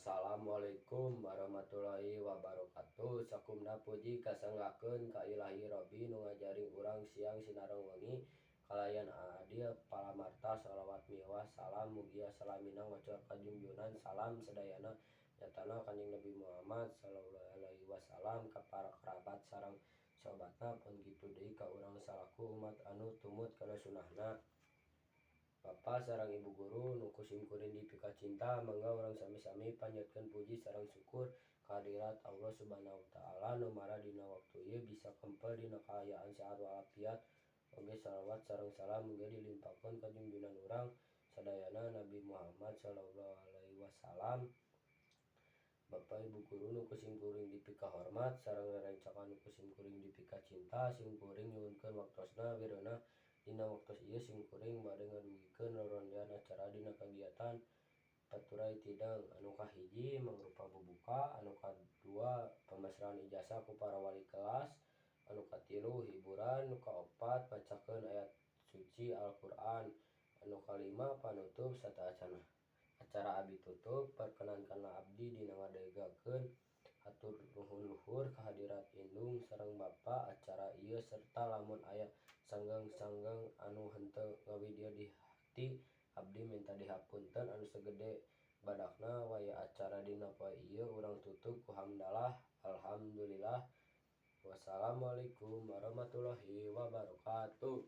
Assalamualaikum warahmatullahi wabarakatuh. Sakumna puji kasanggakeun ka Ilahi Robbi nu ngajaring urang siang sinareng wengi kalayan adil palamarta. Shalawat miwah salam mugia salamina ngocor ka junjunan salam sadayana, nyatana Kanjeng Nabi Muhammad sallallahu alaihi wasallam, ka para kerabat sareng sobatna, pun kitu deui ka urang salaku umat anu tumut kana sunahna. Bapa sareng Ibu guru nu ku simkuring dipikacinta, mangga urang sami-sami panjatkeun puji sareng syukur kehadirat Allah Subhanahu wa Ta'ala nu mara dina waktu ieu bisa kempel dina kaayaan sehat walafiat. Oge shalawat sareng salam mugia dilimpahkeun ka junjunan urang sadayana, Nabi Muhammad sallallahu alaihi wasallam. Bapak Ibu guru nu ku simkuring dipikahormat sareng rerencangan nu ku simkuring dipikacinta, simkuring nyuhunkeun waktosna wireuna. Dina waktos ieu simkuring bade ngadugikeun rorodean acara dina kagiatan Paturay Tideng. Anu kahiji mangrupa bubuka, anu kadua pamasrahan ijazah ku para wali kelas, anu katilu hiburan, nu kaopat macakeun ayat suci Al-Qur'an, anu kalima panutup. Sateuacan acara abdi tutup, perkenankanlah abdi dina ngadegakeun hatur nuhun luhur kehadirat indung sareng bapa acara ieu serta lamun aya sanggeng-sanggeng anu henteu ngawidya di hati, abdi minta dihapunten anu sagede badakna. Waya acara dina poe ieu urang tutup ku hamdalah. Alhamdulillah. Wassalamualaikum warahmatullahi wabarakatuh.